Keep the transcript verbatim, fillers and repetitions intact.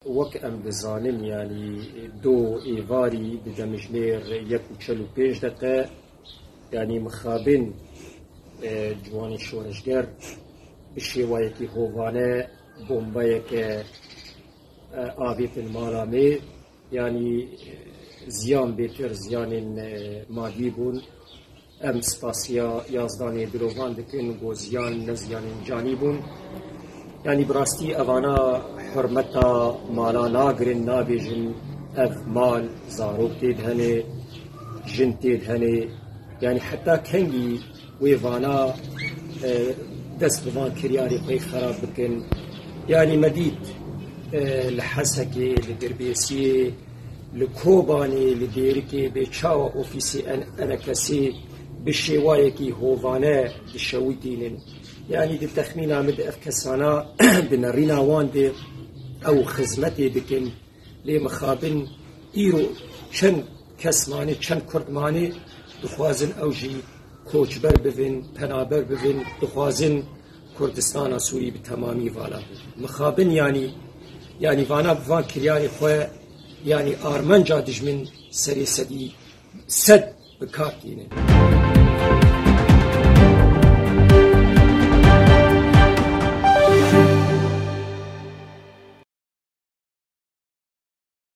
Wek em dizanin, yanî do êvarî di demjimêr yek û çel û pênc deqe, yanî mixabin, e, ciwanên şoreşger bi şêwayekî hovane bombeyeke, e, avêtin mala me, yanî, e, ziyan bêtir ziyanên, e, madî bûn. Em spasiya yazdanê dilovan dikin ku ziyan ne ziyanên canî bûn. Yanî bi rastî evana hurmeta mala nagirin, nabêjin ev mal, zarok tê de hene, jin tê de hene. Yanî heta kengî wê vana, e, dest bi van kiryarê xwe xerab bikin. Yanî me dît, e, li Hesekê, li Dirbêsiyê, li Kobanê, li Dêrikê bê çawa ofîsê en-, enekesê bi şêwayekî hovane dişewitînin. Yanî di texmîna min de ev kesana di nerîna wan de ew xizmetê dikin. Lê mixabin îro çend kes mane, çend Kurd mane, dixwazin ew jî koçber bivin, penaber bivin, dixwazin Kurdistana Sûrî bi temamî vala bû. Mixabin yanî, yanî vana bi van kiryarê xwe, yanî armanca dijmin serê sedî sed bi kar tînin.